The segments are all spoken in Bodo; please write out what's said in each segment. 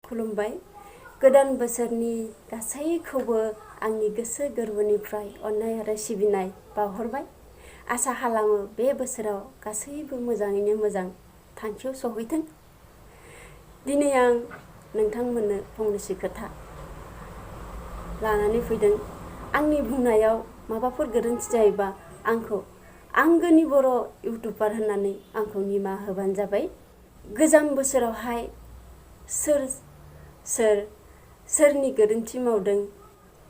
खुलुमबाय। गोदान बोसोरनि गासैखौबो आंनि गोसो गोरबोनिफ्राय अननाय आरो सिबिनाय बावहरबाय। आसा खालामो बे बोसोराव गासैबो मोजाङैनो मोजां थांखियाव सहैथों। दिनै आं नोंथांमोननो फंनैसो खोथा लानानै फैदों। आंनि बुंनायाव माबाफोर गोरोन्थि जायोबा आंखौ आंगोनि बर' इउटुबार होननानै आंखौ निमाहा होबानो जाबाय। गोजाम बोसोरावहाय सोरनि गोरोन्थि मावदों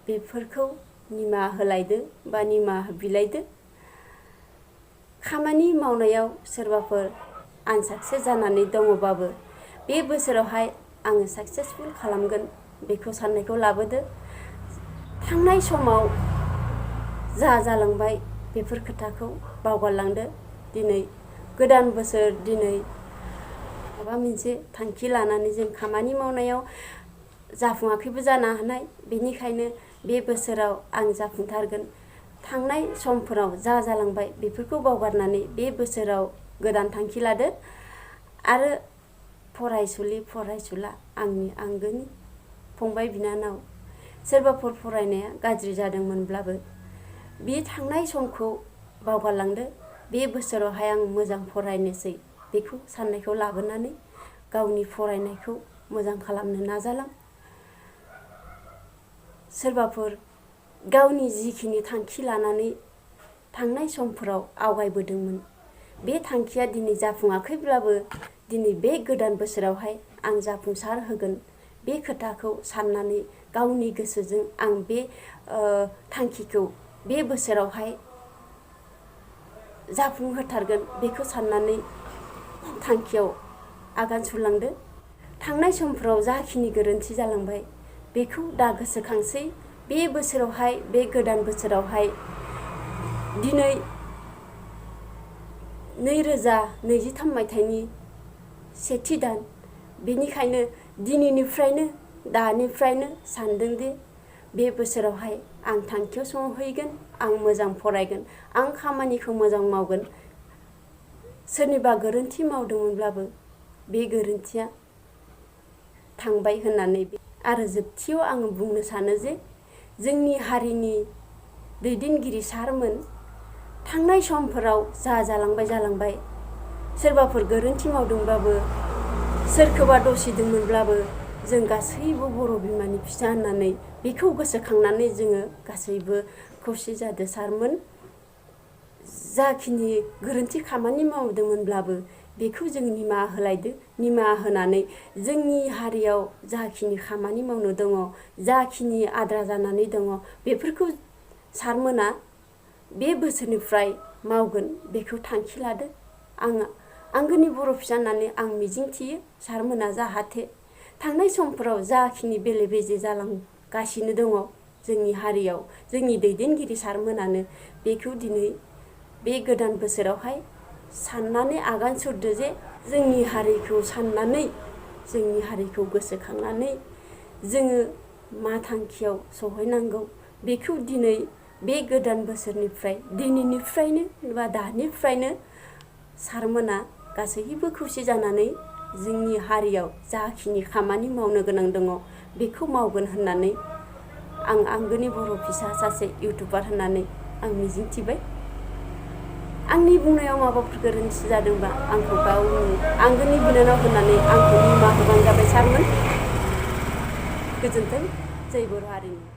बेफोरखौ निमाहा होलायदो बा निमाहा बिलायदो। खामानि मावनायाव सोरबाफोर आनसाक्सेस जानानै दङबाबो बे बोसोरावहाय आङो साक्सेसफुल खालामगोन बेखौ साननायखौ लाबोदो। थांनाय समाव जालांबाय बेफोर खोथाखौ बावगारलांदो। दिनै गोदान बोसोर, दिनै माबा मोनसे थांखि लानानै जों खामानि मावनायाव जाफुङाखैबो जानो हानाय। बेनिखायनो बे बोसोराव आं जाफुंथारगोन। थांनाय समफोराव जालांबाय बेफोरखौ बावगारनानै बे बोसोराव गोदान थांखि लादो। आरो फरायसुला आंनि आंगोनि फंबाय बिनानाव, सोरबाफोर फरायनाया गाज्रि जादोंमोनब्लाबो बे थांनाय समखौ बावगारलांदो। बे बोसोरावहाय आं मोजां फरायनोसै बेखौ साननायखौ लाबोनानै गावनि फरायनायखौ मोजां खालामनो नाजालां। सोरबाफोर गावनि जिखिनि थांखि लानानै थांनाय समफोराव आवगायबोदोंमोन, बे थांखिया दिनै जाफुङाखैब्लाबो दिनै बे गोदान बोसोरावहाय आं जाफुंसार होगोन बे खोथाखौ साननानै गावनि गोसोजों आं बे थांखिखौ बे बोसोरावहाय जाफुंहोथारगोन बेखौ साननानै थांखियाव आगान सुरलांदो। थांनाय समफोराव जाखिनि गोरोन्थि जालांबाय बेखौ दा गोसोखांसै। बे बोसोरावहाय, बे गोदान बोसोरावहाय दिनै 2023 मायथाइनि सेथि दान। बेनिखायनो दानिफ्रायनो सानदोंदि बे बोसोरावहाय आं थांखियाव सहैगोन, आं मोजां फरायगोन, आं खामानिखौ मोजां मावगोन। सोरनिबा गोरोन्थि मावदोंमोनब्लाबो बे गोरोन्थिया थांबाय होननानै। आरो जोबथियाव आङो बुंनो सानो जे जोंनि हारिनि दैदेनगिरि सारमोन, थांनाय समफोराव जालांबाय। सोरबाफोर गोरोन्थि मावदोंब्लाबो, सोरखौबा दसिदोंमोनब्लाबो जों गासैबो बर' बिमानि फिसा होननानै बेखौ गोसोखांनानै जोङो गासैबो खौसे जादो। सारमोन, जाखिनि गोरोन्थि खामानि मावदोंमोनब्लाबो बेखौ जों निमाहा होलायदो। निमाहा होनानै जोंनि हारियाव जाखिनि खामानि मावनो दङ, जाखिनि आद्रा जानानै दङ बेफोरखौ सारमोना बे बोसोरनिफ्राय मावगोन बेखौ थांखि लादो। आंगोनि बर' फिसा होननानै आं मिजिंथियो सारमोना जाहाथे थांनाय समफोराव जाखिनि बेले बेजे जालांगासिनो दङ जोंनि हारियाव, जोंनि दैदेनगिरि सारमोनानो बेखौ दिनै बे गोदान बोसोरावहाय साननानै आगान सुरदो जे जोंनि हारिखौ साननानै, जोंनि हारिखौ गोसोखांनानै जोङो मा थांखियाव सहैनांगौ बेखौ दिनै बे गोदान बोसोरनिफ्राय, दिनैनिफ्रायनो बा दानिफ्रायनो सारमोना गासैबो खौसे जानानै जोंनि हारियाव जाखिनि खामानि मावनो गोनां दङ बेखौ मावगोन होननानै आं आंगोनि बर' फिसा सासे इउटुबार होननानै आं मिजिंथिबाय। आंनि बुंनायाव माबाफोर गोरोन्थि जादोंबा आंखौ गावनि आंगोनि बिनानाव होननानै आंखौ निमाहा होबानो जाबाय। सारमोन, गोजोन्थों। जै बर' हारिनि।